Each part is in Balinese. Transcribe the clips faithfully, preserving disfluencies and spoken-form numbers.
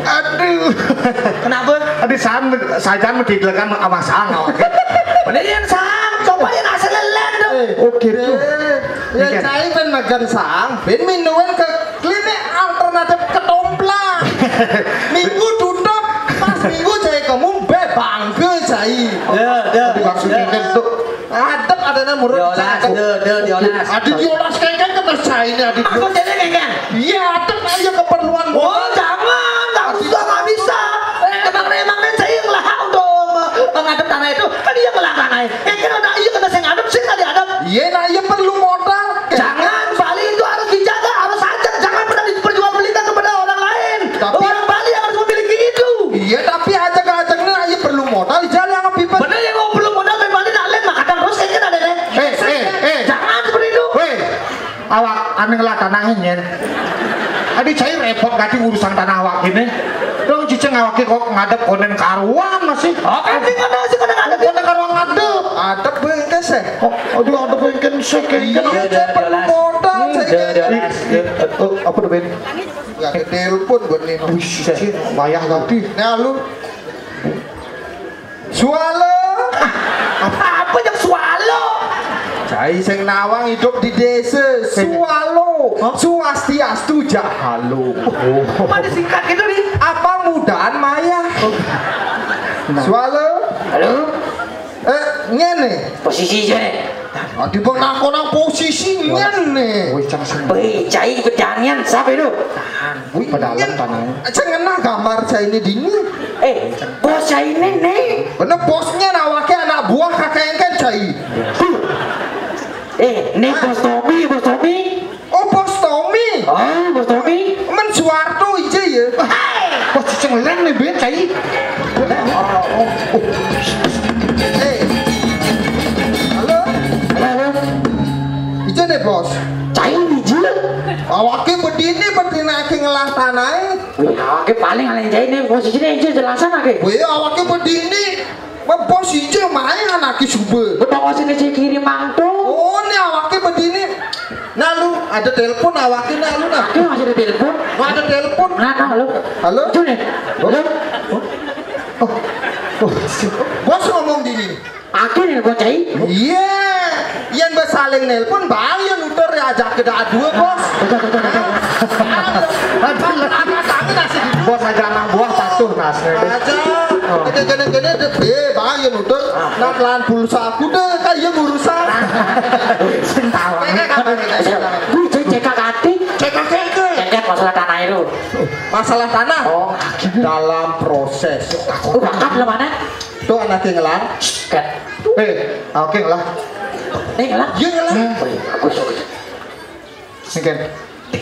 Aduh. Kenapa? Aduh, sajan, sajan medidlekan sama sang awak. Bener yang sang, coba yang asal lelen tuh. Eh, oh, gitu. Eh, ya, cai ben makan sang, ben minuman ke klinik alternatif ketomplang. Minggu tutup, pas minggu cai kamu be bangga cai. Ya, ya. Dimaksudnya ya. Kan tuh. Adep ada nang murut. Diolas, deh, deh, diolas. Adi diolas kengkeng kan mas cai ini adi. Aku jadi kengkeng. Iya, adep aja keperluan. Oh, jangan, nggak usah, nggak bisa. Eh, emang emangnya saya yang lah untuk me- mengadep tanah itu, kan dia ngelah tanah. Eh, kan ada iya kena saya ngadep, sih nggak diadep. Iya, nah iya perlu modal. Jangan, Bali itu harus dijaga, harus ajak, jangan pernah diperjualbelikan kepada orang lain. Tapi orang Bali yang harus memiliki itu. Iya, tapi ajak-ajak ini aja perlu modal, jalan yang lebih penting. Bener ya, kalau perlu modal, Bali nak lain mah kadang terus kayak kita deh. Eh, eh, eh. Jangan seperti itu. Weh, awak aneh lah tanah ini. Adi cai repot kati urusan tanah awak ini. Dong cicing awak kok ngadep konen karuan masih. Oh, kan sih kadang sih kadang ada. Konen karuan ngadep. Adep bengkes ya. Oh, aduh, ada pengen sekengken. Iya, cai perlu modal, cai. Iya, iya, iya. Oh, apa tuh, Ben? Nggak ada telepon buat Nino. Buset, wayah tadi. Nah, lu. Swallow. Apa, apa yang swallow? Cai sing nawang hidup di desa. Swallow. Hah? Swastiastu jahalo. Oh. Mana singkat gitu nih? Apa mudahan maya? Nah. Swallow. Halo? Eh, ngene. Posisi je. Adi bang nakon nang posisi ngene. Wih, cang sing. Wih, cai bedangan siapa itu? Wih, pedalem tanahnya. Cang ngena gambar cai ini dini. Eh, bos cai ini nih. Bener bosnya nawake anak buah kakek kan cai. Eh, nih bos Tommy, bos Tommy. Oh, bos Tommy. Oh, bos Tommy. Men Suwarto ije ya. Bos cicing leng nih ben cai. Eh. Halo. Halo, halo. Ije nih, bos. Cai ije. Awake bedini bedini ake ngelah tanahe. Wih, awake paling alih jahit nih posisinya ije jelasan ake. Wih, awake bedini. Bos ije main anake subuh. Betul sini si kiri mangtung. Oh, ini awake bedini. Nah, lu ada telepon awake nah lu nah. Aku masih ada telepon. Wah, ada telepon. Nah, nah, lu. Halo? Itu nih. Halo? Oh. Oh. Bos ngomong gini. Aku nih bos cai. Iya. Yang bersaling nelpon bang yang nuter ya ajak ke dua bos. Betul, betul, betul. Aduh. Apa tangan nasi di Bos aja anak buah patuh nas. Aja. Oh. Gede-gede deh, eh, bang yang nuter. Nah, kelan pulsa aku deh, kayak urusan. Sing tawa. Kayak kapan nih? Gue cek cek kaki. Cek kaki. Cek masalah tanah itu. Masalah tanah. Oh, dalam proses. Oh, bakat lu mana? Tuh anak yang ngelar. Kat. Eh, oke lah. Ini ngelar. Iya ngelar. Wih, bagus, bagus. Nggih.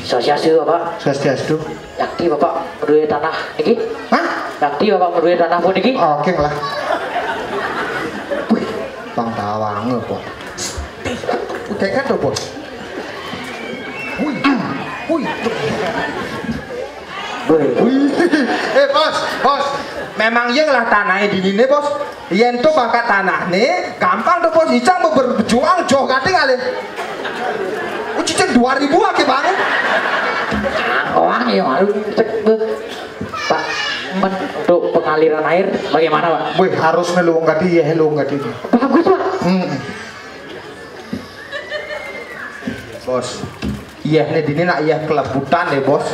Swastiastu, Bapak. Swastiastu. Yakti Bapak menduwe tanah niki? Hah? Yakti Bapak menduwe tanah pun niki? Oke lah. Wih, Bang Tawang apa? Udah kan tuh, Bos? Wih. Wih. Wih. Wih. Eh, Bos, Bos. Memang iya lah tanahnya di sini, Bos. Yen to bakat tanah ne, gampang to bos, icang berjuang joh kating ale. Ucicen dua ribu ake banget. Wah, ya malu. Pak, men, untuk pengaliran air bagaimana, Pak? Wih, harus ngelung kati ya, ngelung kati. Bagus, Pak. Hmm. Bos. Iya, nih dini nak iya kelebutan deh, Bos.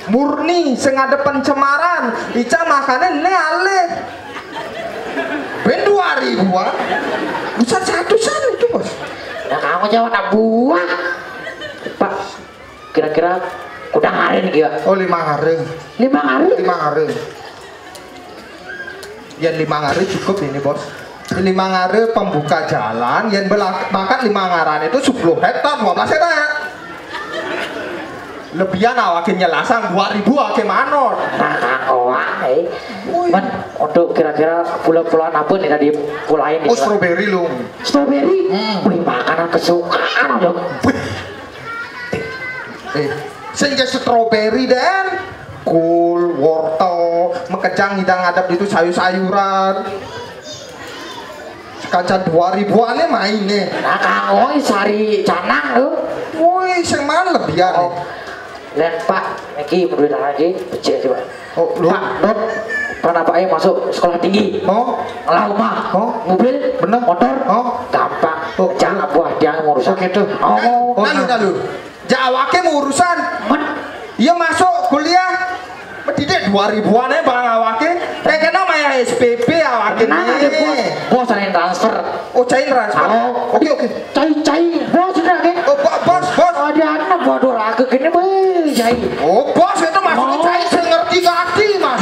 Murni, sing ada pencemaran. Ica makane ne ale. Ben dua ribuan. Bisa satu sen itu, Bos. Ya kamu jawab anak buah. Pak, kira-kira udah ngarin gitu. Oh, lima ngarin. Lima ngarin? Lima ngarin. Yen lima ngare cukup ini, Bos. Lima ngare pembuka jalan, yen bela-, bakat lima ngaran itu sepuluh hektar, dua belas hektar. Lebihan awake nyelasang dua ribu ake manor. Nah, oh, eh. Wih. Men, untuk kira-kira pula-pulaan apa nih tadi pulain nih? Oh, strawberry lu. Strawberry? Hmm. Wih, makanan kesukaan dong. Wih. Eh, sing ya strawberry den. Kul, wortel, mekejang hidang ngadep itu sayur-sayuran. Kaca dua ribuane maine. Nah, kanggo sari canang lho. Woi, sing mana lebihan? Oh. Lén, Pak, niki menduwe anak iki becik sih, Pak. Oh, lho. Pak, Dot, pernah Pak masuk sekolah tinggi. Oh. Ngelah omah. Oh. Mobil, bener. Motor. Oh. Gampang. Oh, cak buah dia ngurusan. Oh, gitu. Oh. Oh, nah, nah. Lalu, lalu. Jak awake mau urusan. Men. Iya masuk kuliah. Pendidik dua ribuan ae barang awake. Kayak kena mayar S P P awake. Tenang aja, Bos. Bos ada yang transfer. Oh, cair transfer. Oh. Oke, oke. Cai-cai, bos sudah ke? Oh, bo-, bos, bos. Ada anak bodoh raga kene, weh, cai. Oh, bos itu maksudnya cai sing ngerti gati, Mas.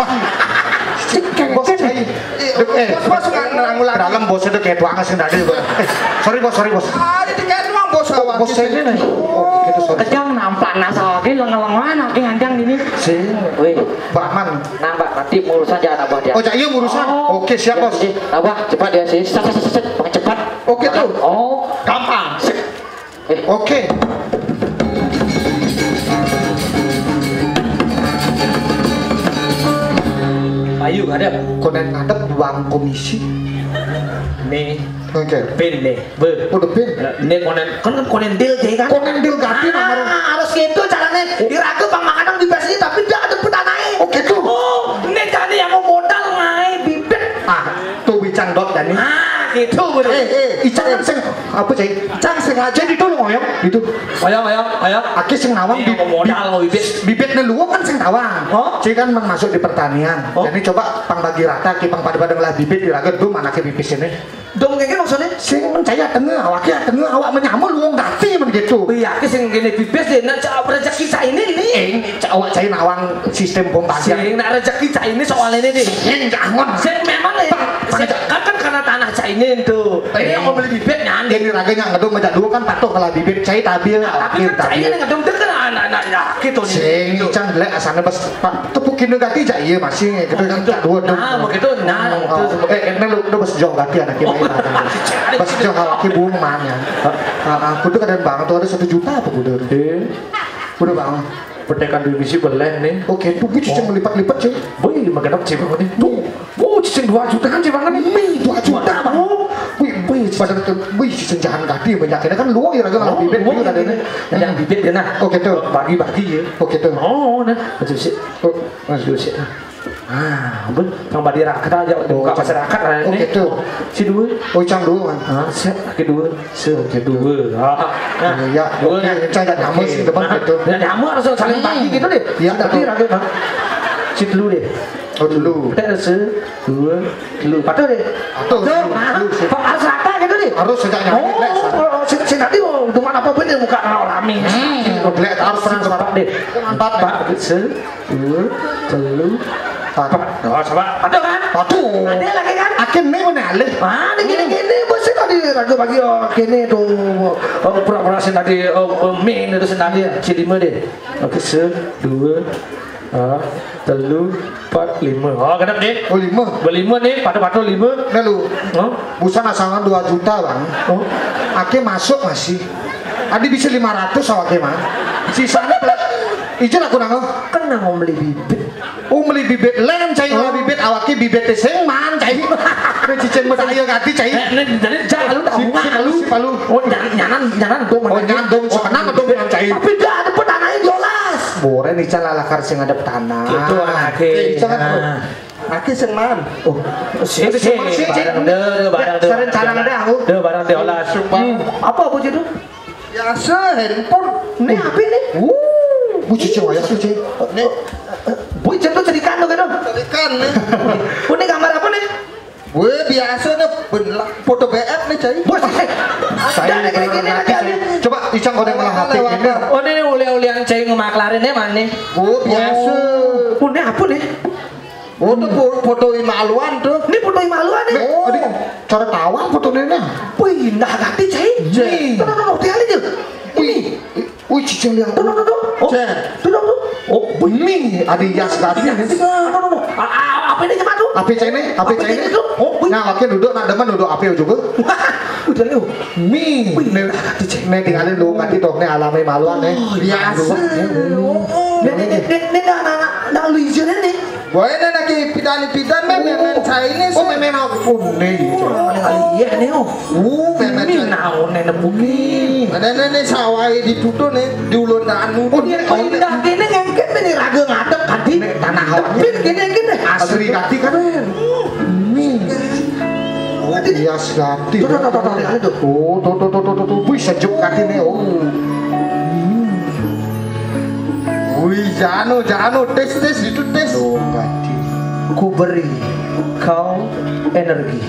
Cek kayak bos, cai. Eh, bos, bos, nggak ngerangu lagi. Dalam bos itu kayak tuang sing tadi, bos. Eh, sorry, bos, sorry, bos. Ah, ini kayak tuang, bos, awak bos ini. Saya ini nih. Oh, gitu, sorry. Kejang nampak nasa lagi, lengan-lengan, lagi ngandang ini. Sing. Weh. Pak Man. Nampak nanti urusan jangan abah dia. Oh, cak iya urusan. Oh. Oke, siap, bos. Abah, cepat dia sih. Set, set, set, set. Pakai cepat. Oke, tuh. Oh. Gampang. Eh. Oke. Ayo, ada. Konen ngadep uang komisi. Nih. Oke. Pin nih. Be. Oh, the pin. Ini konen, kan, kan konen deal, jadi kan? Konen deal gati, ah, nomor. Harus gitu caranya. Diraga bang makanan di besi, tapi dia ada putanae. Oh, gitu. Oh, ini tadi yang mau modal ngai bibit. Ah, tuh bicang dot, Dani. Ah, gitu, betul. Eh, eh, Icang kan sing, apa, Cai? Icang sengaja ditolong, Oyong, gitu. Oyong, Oyong, Oyong. Aki sing nawang. Iya, bi-, mau modal, bi-, bibit. Bibitnya luwung kan sing tawang. Oh? Cai kan masuk di pertanian. Oh? Jadi coba pang bagi rata, ki pang pada-pada ngelah bibit, diraga dum anaknya pipis ini. Dum kayak gini maksudnya? Sing mencaya tengah, awaknya tengah, awak menyamul luwung dati men gitu. Iya, ki sing gini bibit deh, nah, cak rezeki saya ini, ini. Eh, cak awak cai nawang sistem pembagian. Sing, nah, rezeki saya ini soal ini nih. Sing, jangan. Sing memang nih. Pak, Pak, sing, kan, kan karena tanah saya ini tuh. Ini yang mau beli bibit, nyan. Jadi raganya ngedum aja dulu kan patuh kalau bibit, cai tabil, tapi awaknya kan saya tabil. Ini ngedum, dia kan anak-anak, ya, gitu nih. Sing, gitu. Cang, belek, asalnya pas Pak, tepuk kino gati jak iya masih gitu kan. Oh, gitu. Tak dua dong. Nah, begitu. Nah, oh, itu oh. Eh, ini lu, lu bos jauh gati anak kita. Oh. Bos jauh laki buang mana? Ah, ah, kudu kadang banget tuh ada satu juta apa kudu? Eh. Kudu banget. Petekan duit bisi belen nih. Oke, tuh gue cicing melipat-lipat, cuy. Boy, makan apa sih, Bang, ini? Tuh. Oh, cicing dua juta kan, Bang, ini? Wih, dua juta, Bang. Oh. Wih, wih, pada tuh, wih, cicing jahan gati banyak ini kan luang ya, ragam bibit luang gitu tadi ini. Yang bibit ya, nah. Oke, tuh. Bagi-bagi ya. Oke, tuh. Oh, nah. Masuk sih. Oh. Masuk sih. Ah, ben, yang badi rakyat aja, buka masyarakat lah ini. Oke, tuh. Si dua. Oh, cang dua, kan? Ah, si, lagi dua. Si, oke, dua. Ah, nah, iya, dua, oke, nah. Cang jangan hamus di depan gitu. Nah, jangan hamus, harus saling bagi gitu deh. Iya, tapi betul. Rakyat, nah. Si dulu deh. Oh, dulu. Kita se, dua, dulu. Patuh deh. Patuh, dulu, nah, dulu, sih. Harus rata gitu deh. Harus sejak nyampe, oh, lek, oh, oh, si, si tadi, oh, cuma apa pun yang muka rame. Hmm, lek, harus si transfer. Bapak deh. Empat, Pak, se, dua, telu, empat. Oh, coba. Patuh kan? Patuh. Ada lagi kan? Akhirnya mana alih? Ah, ini gini, gini, bos, tadi ragu bagi, oh, gini tuh. Oh, pura-pura sih tadi, oh, oh, min itu sih tadi, si lima deh. Oke, se, dua, ah, telu, empat, lima. Oh, genep, Dik. Oh, lima. Berlima nih, pada-pada lima. Nah, lu. Hah? Busan asangan dua juta, Bang. Oh. Ake masuk masih. Adi bisa lima ratus awake, Mang. Sisanya izin aku nang. Kan nang mau beli bibit. Oh, beli bibit. Lain cai lah bibit, awake bibit sing man, cai. Ada cicing mau tanya ganti, cai. Eh, ini jadi jangan lu tahu si, si palu, si palu. Oh, nyan-, nyanan, nyanan dong. Oh, nyanan dong, so kenapa dong yang cai? Tapi dia ada pun anaknya jelas. Bore nih, cala lakar sing ada tanah. Gitu, oke. Eh, cala. Nah. Aki sing man. Oh, sik, sik, sik, barang deh, barang deh. Sering cara ada aku. Deh, barang deh, olas. Sumpah. Hmm, apa, apa itu? Biasa, handphone. Ini apa ini? Uh, buci cewek ya, buci. Ini. Boy, jatuh cerikan lo gitu. Cerikan nih. Ini gambar apa nih? Gue biasa nih, bener foto B F nih, cai. Bos, eh, saya ada kayak gini, ada nih. Coba Icang kau yang malah H P ini. Oh, ini oleh-oleh yang cai ngemaklarin ya, mana? Gue biasa. Oh, ini apa nih? Oh, itu fo-, foto Imaluan tuh. Ini foto Imaluan nih. Nih, oh. Adik, cara tawang foto ini. Wih, indah gati, cai. Iya. Tuh, tuh, tuh, tuh, lihat aja. Wih, wih, cicing yang tuh, tuh, tuh, tuh. Oh, cek. Tuh, tuh, tuh. Oh, wih. Nih, ada hias gati nih. Tuh, tuh, tuh. A-, a-, apa ini, Cak, tuh? Apa cai ini? Apa cai ini? Tuh? Oh, wih. Nah, oke, duduk, nak demen duduk apa juga? Udah lu. Nih, wih, nih, indah gati, cai. Nih, tinggalin lu, nanti tuh, nih, alami Imaluan nih. Oh, biasa. Oh, oh. Nek, nek, nek, nek, ndak, ndak, ndak, ndak lucu nih. Boy, nek lagi pidan-pidan, men, men, men, Chinese. Oh, men, men, aku nih. Oh, kali, kali, iya nih, oh. Uh, men, men, Ini Chinese. Naon nih, nebu nih. Mana nih, nih, sawah di tutu nih, di ulun danu. Oh, iya, oh, indah, ini ngengket nih, raga ngadep, kan, di Nek, tanah tanah. Tapi gini, gini. Asri kati kan. Ini. Oh, hias kati. Tuh, tuh, tuh, tuh, tuh, tuh. Oh, tuh, tuh, tuh, tuh, tuh, tuh. Wih, sejuk kati nih, oh. Hmm. Wih, jano, jano, tes, tes, itu tes. Loh, kati. Ku beri kau energi.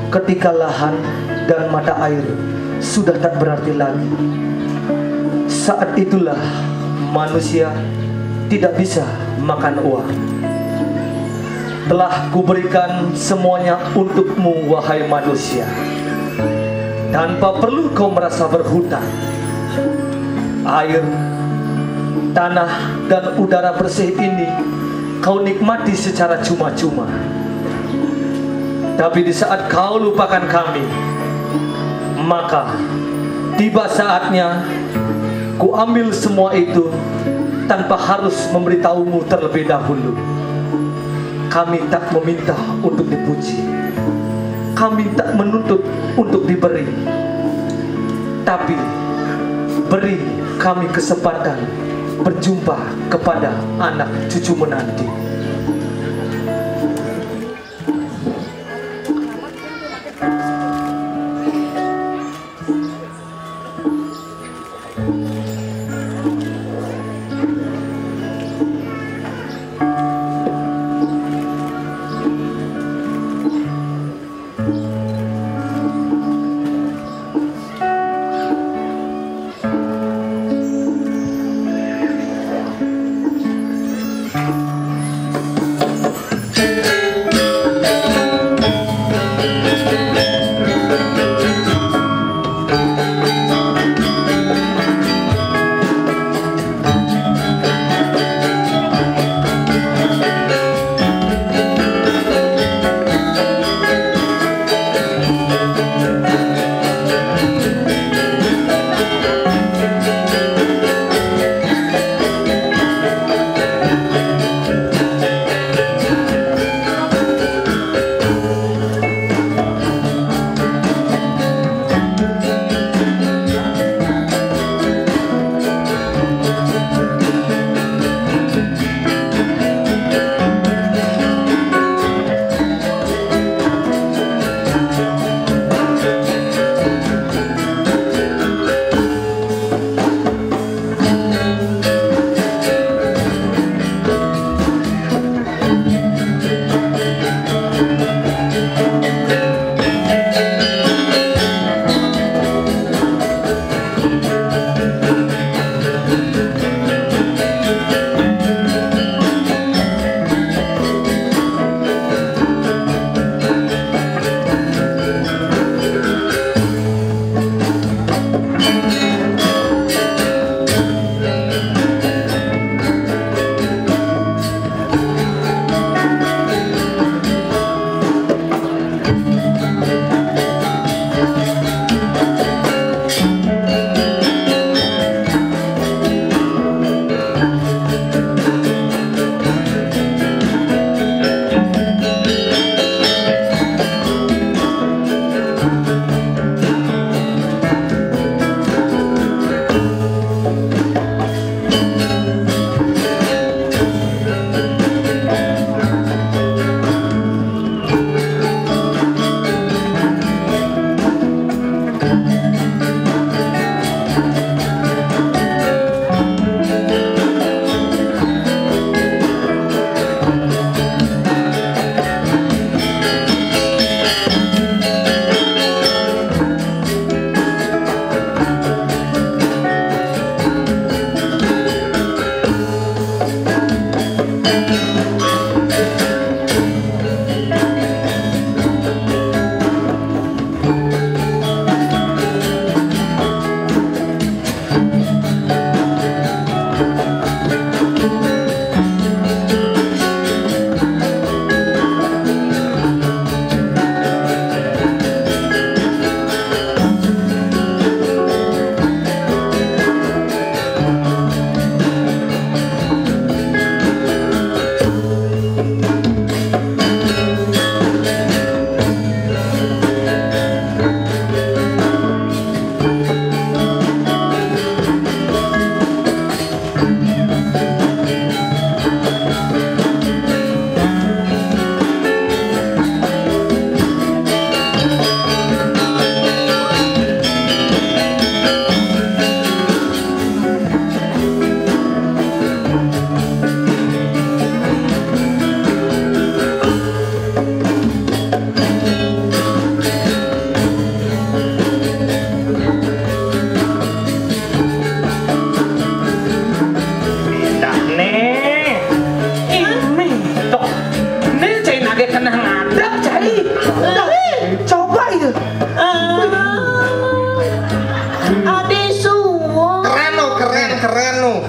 Ketika lahan dan mata air sudah tak berarti lagi, saat itulah manusia tidak bisa makan uang. Telah kuberikan semuanya untukmu, wahai manusia, tanpa perlu kau merasa berhutang. Air, tanah, dan udara bersih ini kau nikmati secara cuma-cuma. Tapi di saat kau lupakan kami, maka tiba saatnya ku ambil semua itu tanpa harus memberitahumu terlebih dahulu. Kami tak meminta untuk dipuji. Kami tak menuntut untuk diberi. Tapi beri kami kesempatan berjumpa kepada anak cucu menanti.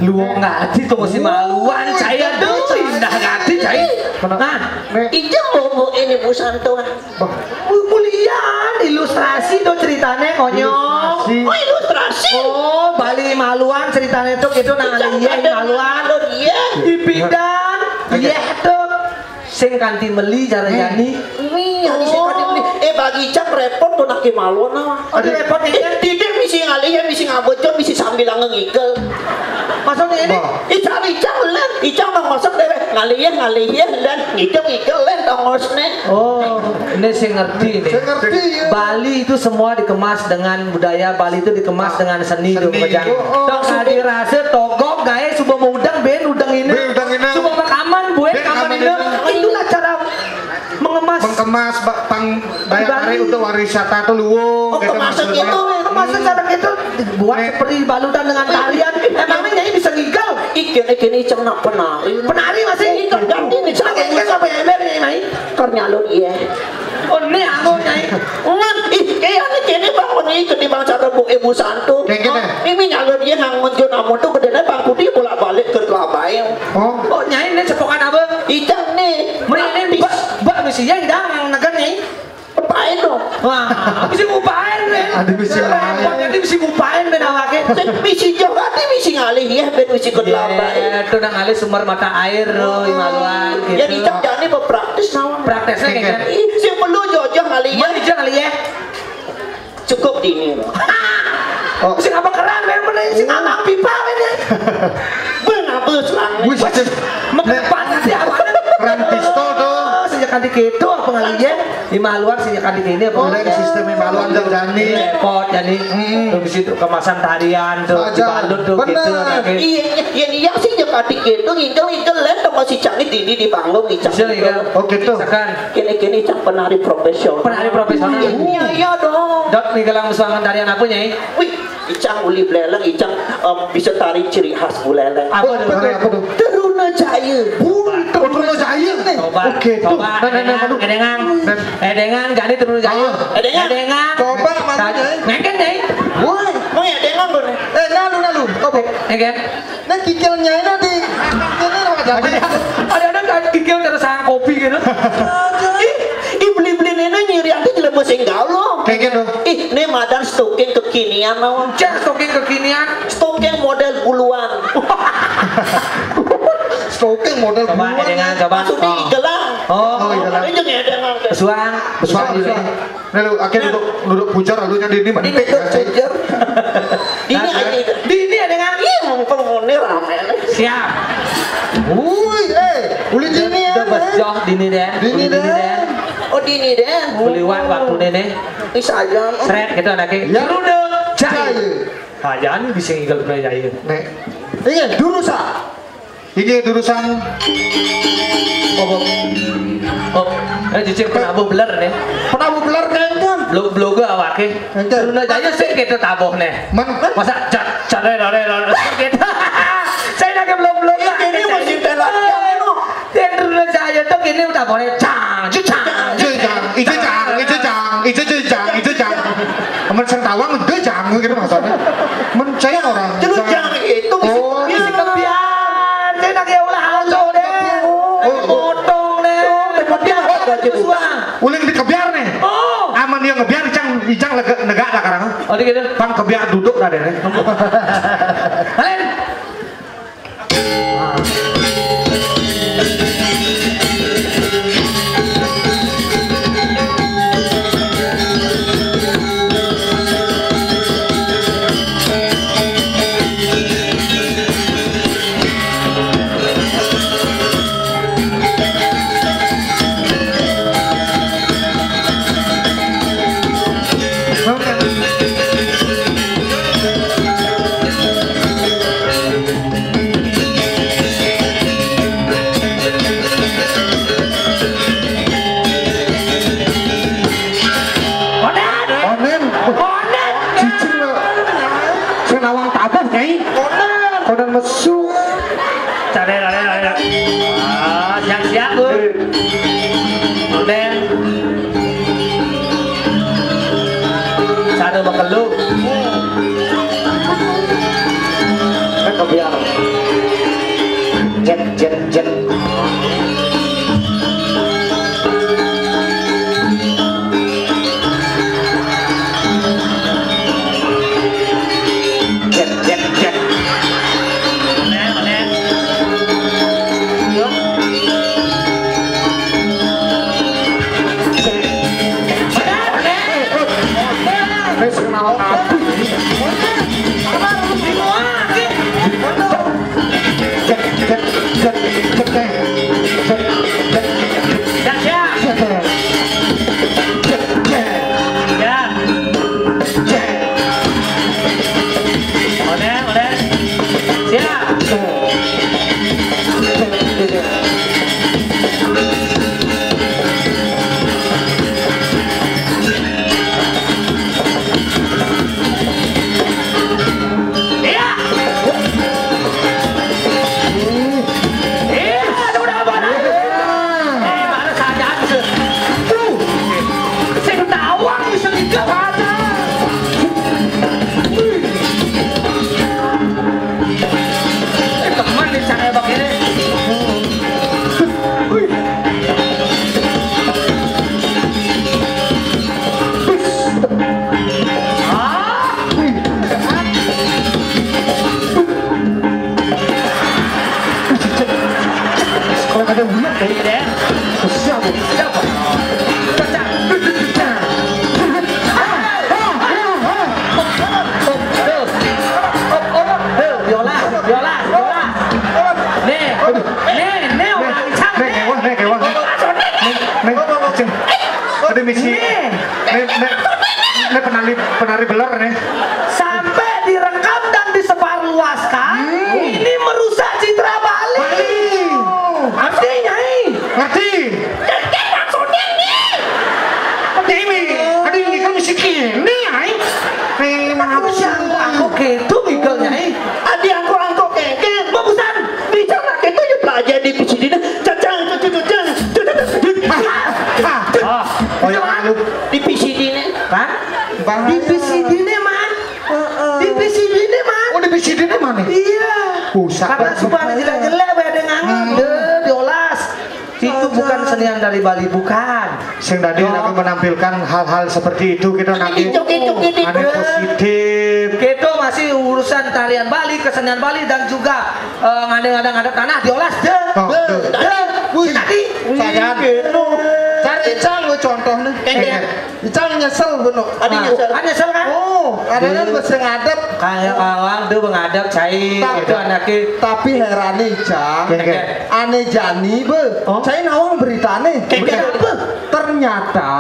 Luwung ati to si maluan, cai, aduh, indah ati, cai. Nah, Nek. Iki mau ini busan tuh. Wah, mu-, mulian ilustrasi to ceritane, konyol. Ilustrasi. Oh, ilustrasi. Oh, Bali maluan ceritane to gitu, nah, iya, maluan. Iya. Ipidan, iya to. Sing kanti meli cara jani. Nih, ada sing kanti meli. Eh, bagi Icang repot to nake maluan, nah. Aduh, repot, eh, Icang. Titik misi ngalih ya, misi ngabejon, misi sambil ngigel. Maksudnya ini? Wah. Ih, cari Icang len. Icang nang masak dewek. Ngalih ya, ngalih ya, len. Ngigel, ngigel, len, tongosne. Oh, ini sing ngerti ini. Sing ngerti, ya. Bali itu semua dikemas dengan budaya, Bali itu dikemas dengan seni, seni. Dong, Bajang. Oh, oh. Dong, sudah. Kadi rasa togok, gae, suba mau udang, ben udang ini. Ben udang ini. Suba makaman, bue, ben kaman kaman ini. Ini. Itulah cara mengemas. Mengemas, ba-, pang, daya tarik untuk pariwisata tuh luwung, gitu maksudnya. Oh, kemasan gitu. Kemasan cara gitu, buat seperti balutan dengan tarian. Emangnya Nyai bisa ngigel? Ih, kene-kene Icang nak penari. Penari masih? Ih, kan ganti nih, Cang. Pakai ikan apa ya, ember, Nyai, Mai? Kar nyalon, iya. Oh, ini aku, Nyai. Wan, ih, eh, ane kene bangun nih, ketimbang cara bu ibu santu. Kayak gini. Oh, ini nyalon dia ngangun jo namun tuh gedenya Bang Budi bolak-balik ke Kelabayan. Oh. Oh, Nyai, ini cepokan apa? Icang nih. Mending ini, Mbak, Mbak, mesti ya, jangan nekan, Nyai. Apain dong? Wah, mesti ngupain, nih. Ada misi lain. Repot, ini mesti ngupain, ben awake. Sing misi jauh, nanti misi ngalih ya, ben misi ke Kelabayan. Iya, itu nang ngalih sumber mata air, loh, Imaluan, gitu. Ya, Icang jani berpraktis, nawan. Praktisnya kayak gini. Ih, sing perlu jauh-jauh ngalih ya. Mari, Icang, ngalih ya. Cukup dini, loh. Oh. Sing apa keran, men, men, sing anak pipa, men, ya. Bang, apa selang? Wih, sih. Menepan nanti apa? Keran pistol tuh. Oh, sejak tadi gitu, apa ngalih ya? Imaluan sejak tadi gini, apa? Mulai ke sistem Imaluan dan Jani. Repot, Jani. Hmm. Terus di situ kemasan tarian tuh, dibalut tuh, gitu, lagi. Iya, iya, iya, iya, sih, ya, tadi gitu, ngigel, ngigel, len, sama si Cangit ini di panggung, Icang. Bisa, iya. Oh, gitu. Misalkan. Kene-kene Icang penari profesional. Penari profesional. Iya, iya dong. Dot, nih, galang musuhangan tarian apa, Nyai? Wih, Icang uli beleleng, Icang, em, bisa tari ciri khas Buleleng. Apa tuh? Apa tuh? Teruna Jaya. Wih, Teruna Jaya nih. Coba, oke, tuh. Coba, nah, nah, nah, edengan, aduh. Edengan. Nah. Edengan, jadi Teruna Jaya. Ah. Edengan. Edengan. Coba, mana, Nyai? Ngeken, Nyai. Woi. Mau ya, edengan, Bun? Eh, nalu, nalu. Apa? Ngeken. Nah, kikil Nyai nanti. Ini ada, ada, ada kikil terus sama kopi gitu. Ih, ih, beli-beli ini nyiri aku jelema sing gaul, loh. Kayak gitu. Ih, ini madan stoking kekinian, nawan. Cek stoking kekinian. Stoking model buluan. Stoking model buluan. Coba, edengan, coba. Maksudnya igelang. Oh. Oh, igelang. Ini jadi edengan. Suang. Suang, suang. Nah, lu akhirnya duduk, duduk pujar, lalu jadi ini mentik ya, cek. Pujar. Ini aja. Di ini edengan. Iya, mumpung muni rame nih. Siap. Woi, eh, uli dini ya. Udah bos, eh. Joh, dini deh. Dini deh. Oh, dini deh. Beliwat waktu ini. Ih, sayang. Seret gitu anaknya. Ya. Teruna Jaya. Jaya. Nah, jangan bisa ngigel Teruna Jaya. Nek. Iya, dulu sa. Ini urusan. Oh, oh. Oh, eh, jujur penabuh beler nih. Penabuh beler, kan? Belum, belum gua awake. Enten. Teruna Jaya sih gitu tabuh nih. Men- Masa cat, cat, rere, rere, rere, gitu. Saya lagi belum, belum. Ini masih telat, ya, lo. Dia Teruna Jaya tuh gini udah boleh cang, cucang. Ijo jang, ijo jang, ijo jang, ijo jang, ijo jang. Amun sing tawang, ijo jang gitu maksudnya. Men saya orang. Jero jang itu. Oh. Isi kebiar. Saya nak ya ulah aja deh. Oh. Potong deh. Kemudian apa aja tuh? Uling di kebiar nih. Oh. Aman dia ngebiar, ijang, ijang lega, negak lah karang. Oh, dia gitu. Pang kebiar duduk lah deh. Lain. Onen. Onen. Onen. Cicing lo. Sing nawang tabuh, Nyai. Onen. Onen mesu. Cari, cari, cari. Ah, siap-siap, Bu. Onen. Satu bakal lu. Ya. Jet, jet, jet. Jet, jet, jet. Wis kenal kabeh. Cek, cek, cek, cek, cek. Cek, cek, cek, cek. Cek, cek. Ya. Cek. Udah, udah. Siap. Cek, cek, cek. Iya. Iya, udah, udah, udah. Eh, mana saja bisa. Tuh. Sing tawang bisa tiga mata. Eh, teman nih, cara begini. Kalau ada umat kayak ini, siapa? Siapa? Cacang. Tuh. Tuh, biola, biola, biola. Nih, nih, nih, orang cang, nih, nih. Nih, kewah, nih, kewah. Nih, nih, cing. Ada misi. Nih. Nih, nih, nih penari, penari beler nih. Sampai direkam dan disebarluaskan, ini merusak citra Bali. Bali. Ngerti, Nyai? Ngerti. Ngerti maksudnya nih. Ngerti, Mi. Ada yang nikah misi kene, ai. Eh, maaf. Aku sih angkok-angkok gitu, Miguel, Nyai. Adi angkok-angkok keke. Bagusan bicara gitu ya, belajar di P C D nih. Cacang, cacang, cacang, cacang, cacang. Ah, ah. Oh, ya, lu. Di P C D nih. Hah? Di P C D nih, Man. Heeh. Di P C D nih, Man. Oh, di P C D nih, Man, nih? Iya. Buset. Karena sumpah jelek-jelek, ada ngangen. Hmm. Deh, diolas. Itu bukan senian dari Bali, bukan. Sing tadi lagi menampilkan hal-hal seperti itu, kita nanti ada positif. Itu masih urusan tarian Bali, kesenian Bali, dan juga, eh, ngandeng-ngandeng ada tanah diolas deh. Oh, deh. Deh. Wih, tadi. Saya gitu. Cari cang lu contohnya. Kayak Icang nyesel bener. Ada nyesel. Ada nyesel kan? Oh, ada kan bahasa ngadep. Kayak awal tuh menghadap cai gitu anaknya. Tapi heran nih, Cang. Oke. Aneh jani be. Oh. Cai nawang beritane. Kayak apa? Ternyata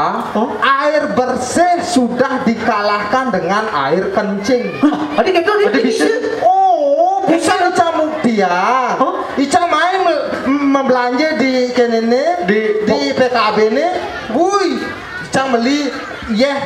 air bersih sudah dikalahkan dengan air kencing. Hah, ada gitu, ada bisa. Oh, bisa lu camuk dia. Hah? Icang main me- membelanja di kenene di, di P K B nih. Wih, Icang beli, yeh,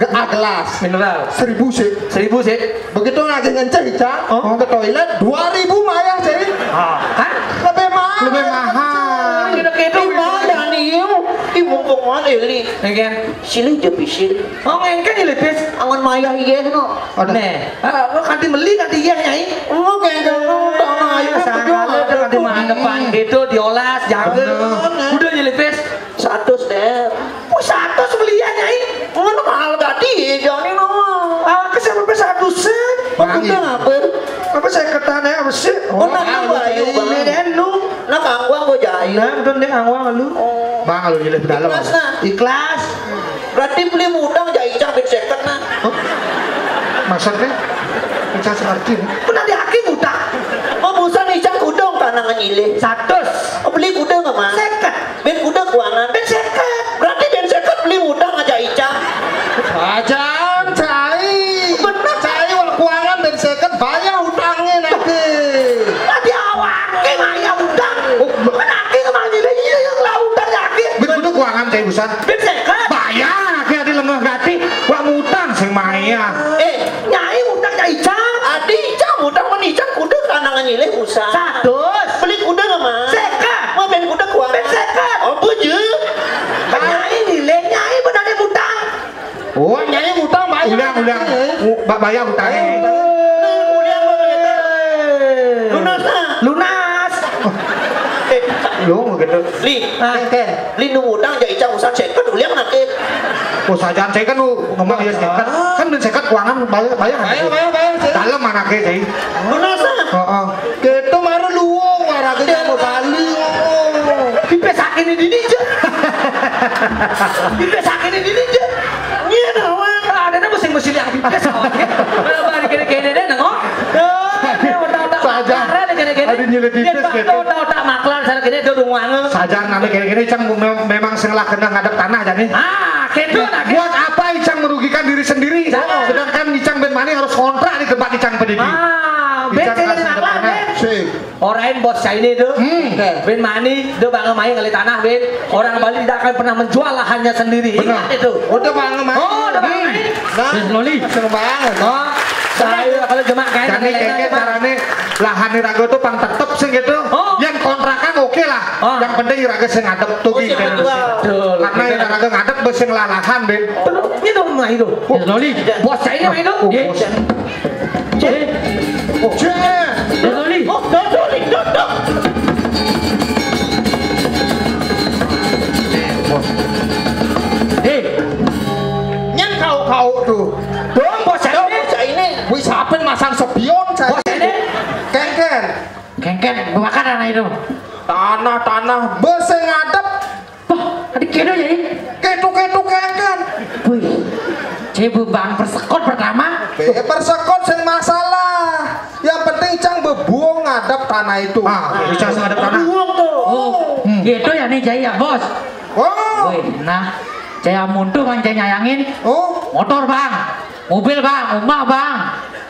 ge- ah, gelas. Mineral. Seribu sih. Seribu sih. Begitu ngagih ngenceh, Icang, oh, ke toilet, dua ribu mayar, jadi. Ah, kan? Lebih mahal. Lebih mahal. Gitu-gitu. Di mana nih, yuk? Ih, mumpung ada ini. Ya kan? Silih je pisil. Oh, ngengken ya, Lepis? Angon mayah iya, no. Ada. Nih, ah, lo kanti beli, kanti iya, Nyai? Oh, ngengken, no. Tanah air. Sangkala itu kanti mana depan gitu, diolas, jaga. Bener. Udah ya, Lepis? Seratus deh. Oh, seratus beli ya, Nyai? Ngono mahal gadi, Joni, no. Ah, ke siapa pe seratus sen? Mangi. Udah apa? Apa saya ketane apa sih? Oh, nang ayu, Bang. Ini deh, lu. Nah, kangguang gua jahit. Nah, betul deh, kangguang lu. Oh. Bang, lu nyelip dalam. Ikhlas, nah. Ikhlas. Berarti beli mudang jahit Icang bin seket, nah. Hah? Maksudnya? Icang seperti ini. Pernah di hakim utang. Oh, busan Icang kudong kanangan nyilih. Satus. Oh, beli kudong, Mas? Seket. Ben kudong kuangan. Ben seket. Berarti ben seket beli mudang aja Icang. Ajan, cai. Bener. Cai wal kuangan ben seket, bayar utangnya nanti. Tadi awake maya utang. Oh, nanti kemana lagi? Iya, iya, lah utang yakin. Ben kudong kuangan, cai, busan. Ben seket. Bayar, kayak di lengah gati. Wak ngutang sing maya. Eh, Nyai ngutang Nyai Icang. Adi Icang ngutang, men Icang kuda kanangan nyilih usah. Satus. Beli kuda nggak, Mas? Seket. Mau beli kuda kuat. Ben seket. Apa je? Nyai nyilih, Nyai benar ngutang. Oh, Nyai ngutang bayar. Ulang, ulang. Eh. U- ba- bayar utangnya. Eh. Nah, kuliah mau begitu. Yo gitu. Li, ah, Ken, Ken. Li nu utang jai icang usan seket uliang nake. Oh, sajaan saya kan ngomong ya seket. Kan dan seket kuangan bayar, bayar. Bayar, bayar, bayar, sih. Dalam anaknya saya. Mana sah? Heeh. Gitu mara luo warage sama Bali. Pipe sakene dini je. Pipe sakene dini je. Iya dah, wah. Ada nama sing mesti lihat pipe sawah. Kalau balik kene-kene deh, nengok. Saja. Ada nyelip pipis gitu. Otak-otak maklar sana kene do ruangan. Saja nami kene-kene icang mem- memang sing lah kena ngadep tanah jani. Ah, gitu nah. Buat apa icang merugikan diri sendiri? Sedangkan icang ben mani harus kontrak di tempat icang pendidi. Ah, ben sing maklar. Sih. Orang bos China itu. Hmm. Ben mani do bangga main kali tanah ben. Orang Bali tidak akan pernah menjual lahannya sendiri. Benar. Ingat itu. Udah bangga main. Oh, udah bangga main. Nah, Loli. Seneng banget. Oh, saya kalau cuma kayak jani kene carane lahan raga tuh pang tetep sing gitu. Oh. Yang kontrakan oke lah. Oh. Yang penting raga sing ngadep tuh gitu. Betul. Karena yang raga ngadep sing lalahan, Ben. Terus gitu mah itu. Loli. Bos China itu. Oh, bos. Eh. Oh. Loli. Oh, dodoli, dodok. Eh. Nyen kau-kau tuh. Dong, bos China. Bos China. Wis apen masang sepion saya. Bos China. Kengken. Kengken, bakar anak itu. Tanah-tanah bos sing ngadep. Wah, ada kedo ya, ini? Kedo-kedo kengken. Wih, saya bang persekot pertama. Be, persekot sing masalah. Yang penting cang bebuang ngadep tanah itu. Ah, icang ngadep tanah. Buang tuh. Oh, gitu ya nih, Jai ya, bos. Oh. Wih, nah, saya muntuh kan saya nyayangin. Oh. Motor, bang. Mobil, bang. Rumah, bang.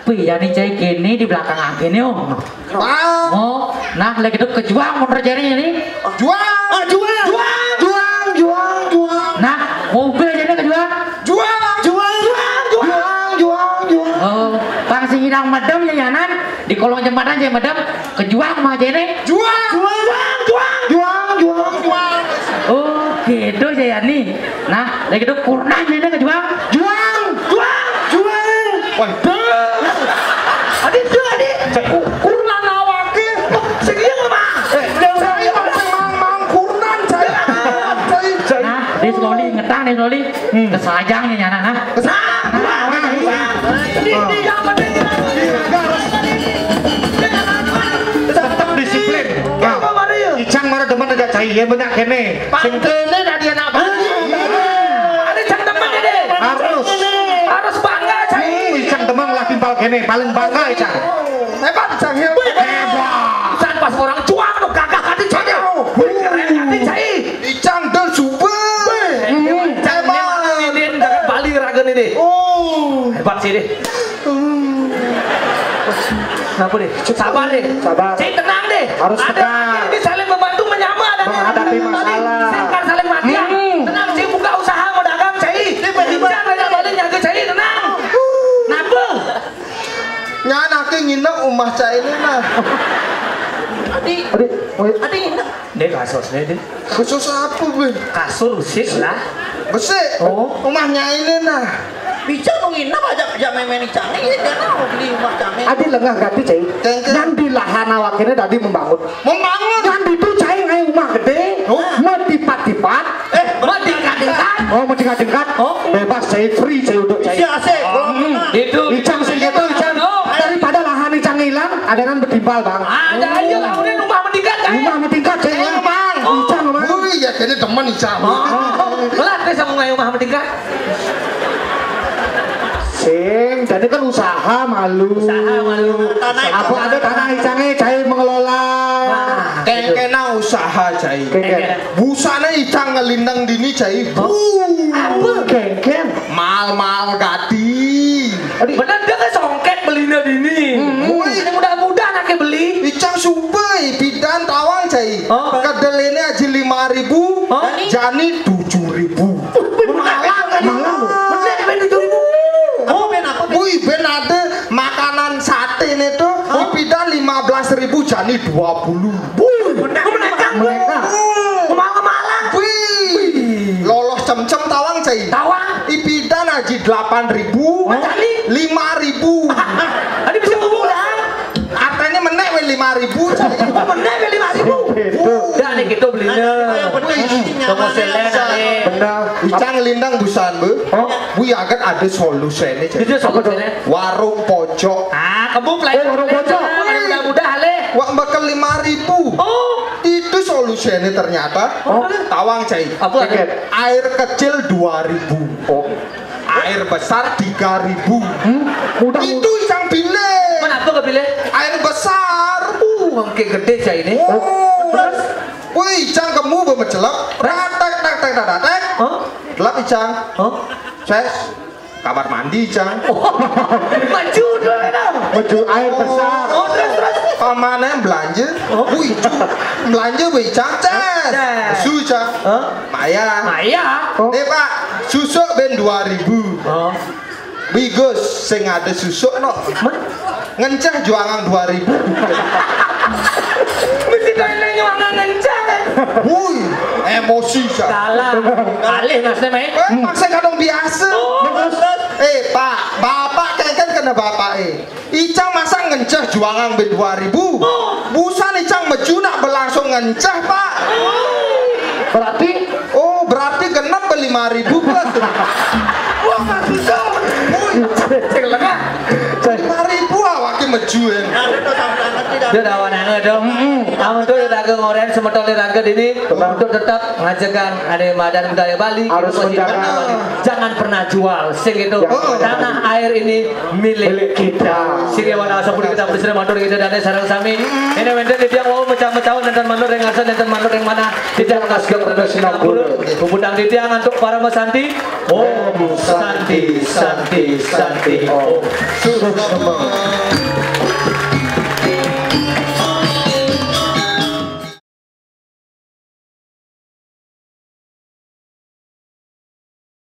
Wih, ya nih, Jai, kene di belakang angin nih, oh. Bang. Oh, nah, lagi itu kejuang motor Jai ini. Juang. Ah, juang. Juang, juang, juang, juang. Nah, mobil Jai ini kejuang. Juang. Juang, juang, juang. Juang, juang, juang. Oh, pang sing idang medem ya, Yanan. Di kolong jembatan Jai medem, kejuang mah Jai ini. Juang. Juang, juang, juang. Juang, juang, juang. Oh, gitu Jai ya nih. Nah, lagi itu kurnan Jai ini kejuang. Juang. Juang. Juang. Waduh. Adi tuh, Adi. Cek, ku- kurnan awake. Oh, sing iya mah. Eh, jangan saya masih mang-mang kurnan saya. Saya. Nah, di Sloli ngetang di Sloli. Hmm. Kesajang nih anak nah. Kesajang. Nah, nah, nah, nah. Ini, ini yang penting. Iya, harus. Tetap disiplin. Apa, Mario? Icang mara demen aja cai ya banyak kene. Sing- Pantene tadi anak bangga. Ada cang demen ini. Harus. Harus bangga, cai. Hmm, icang demen lah timpal kene, paling bangga icang. Hebat, Cang, hebat. Hebat. San pas orang cuang tuh gagah hati cai. Wih, keren hati cai. Icang dan suwe. Wih, cai memang lilin dari Bali raga nih deh. Oh. Hebat sih deh. Kenapa deh? Sabar deh. Sabar. Cai tenang deh. Harus tenang. Ada ini saling membantu menyama dan menghadapi masalah. Singkat saling mati. Hmm. Tenang, cai buka usaha mau dagang, cai. Icang aja balik nyaga cai, tenang. Kenapa? Nyan aku nginep umah cai ini nah. Adi, Adi, woi. Adi nginep. Dek kasus deh, dek. Khusus apa, Bun? Kasur besi lah. Besi? Oh. Umahnya ini nah. Bisa nu nginep aja, aja memen icang ini, dia tahu beli umah cang ini. Adi lengah ganti, cai. Kengke. Yang di lahan awak ini tadi membangun. Membangun. Yang itu cai ngai umah gede. Oh. Metipat-tipat. Eh, metipat-tipat. Oh, metipat-tipat. Oh. Bebas cai, free cai untuk cai. Isi A C, kolam renang. Itu. Icang sing gitu, icang. Oh. Daripada lahan icang hilang, ada yang bertimbal, Bang. Ada aja lah, udah rumah meningkat, cai. Rumah meningkat, cai, ya. Emang. Icang, Bang. Wih, ya, jadi teman icang. Oh. Lah, terus sama ngai rumah meningkat. Sing, jadi kan usaha malu. Usaha malu. Tanah apa ada tanah icangnya, cai mengelola. Nah, kengkena usaha, cai. Kengken. Busana icang ngelindang dini, cai. Apa? Kengken. Mal-mal gati. Bener dia kan songket belina dini. Hmm. Woi, ini mudah-mudahan ake beli. Icang subai pidan tawang, cai. Oh. Kedelene aji lima ribu, oh, jani tujuh ribu. Malang kan? Malang, loh. Bener, ben tujuh ribu. Apa ben apa, ben? Wih, ben ada makanan sate nih tuh, oh, ipidan lima belas ribu, jani dua puluh. Wih, bener, bener, Kang. Mereka. Kemalang-kemalang. Wih. Lolos cem-cem tawang, cai. Tawang. Ipidan aji delapan ribu. Oh. Jani? Lima ribu. Adi bisa ngomong dah. Artinya menek weh lima ribu, cai. Menek weh lima ribu. Itu. Udah nih gitu. Bener. Icang lintang busan, Bu. Oh. Bu, ya kan ada solusinya, Cak. Itu solusinya. Warung pojok. Ah, kamu pelayan. Oh, warung pojok. Mudah-mudah, leh. Wak, bakal lima ribu. Oh. Itu solusinya ternyata. Oh. Tawang, Cai. Apa? Air kecil dua ribu. Oh. Air besar tiga ribu. Hmm, mudah. Itu icang pilih. Kenapa kau pilih? Air besar. Uh, angke gede, Cai, ini. Oh. Terus? Wih, icang kemu bemecelep. Ratek, tek, tek, tek, tek. Hah? Celep, icang. Hah? Ses. Kamar mandi, icang. Maju dulu, dah. Maju air besar. Oh, terus, terus. Pamannya belanja. Oh. Wih, cu-, belanja, wih, icang. Ces. Ces. Su, icang. Hah? Maya. Maya. Nih, Pak, susuk ben dua ribu. Oh. Bigus, sing ada susuk, no. Ngenceh juangan dua ribu. Mesti kau ini nyuangan ngenceh. Wui, emosi, Cak. Salah. Alih, Mas, nih, Mai. Eh, maksudnya kadang biasa. Oh. Eh, Pak, Bapak kayak kan kena Bapak, eh. Icang masa ngenceh juangan ben dua ribu. Oh. Busan icang meju nak berlangsung ngenceh, Pak. Berarti? Oh, berarti genep be lima ribu plus. Wah, nggak susah. Wih, cek lengah. Lima ribu awaknya meju, ya. Dia dah wanang dong. Amun tuh raga ngoren semeton raga dini untuk tetap ngajakan ada madan budaya Bali. Harus menjaga. Jangan pernah jual sing itu. Jangan. Tanah air ini milik, milik kita. Sing ya, wana asapun kita berserah matur kita dan sarang sami. Ini wenten di tiang wau mecah-mecah, nenten manur yang asal, nenten manur yang mana. Tidak kasih terus sinapura. Puputang di tiang untuk para mesanti. Om Santi, Santi, Santi, Om. Suksma.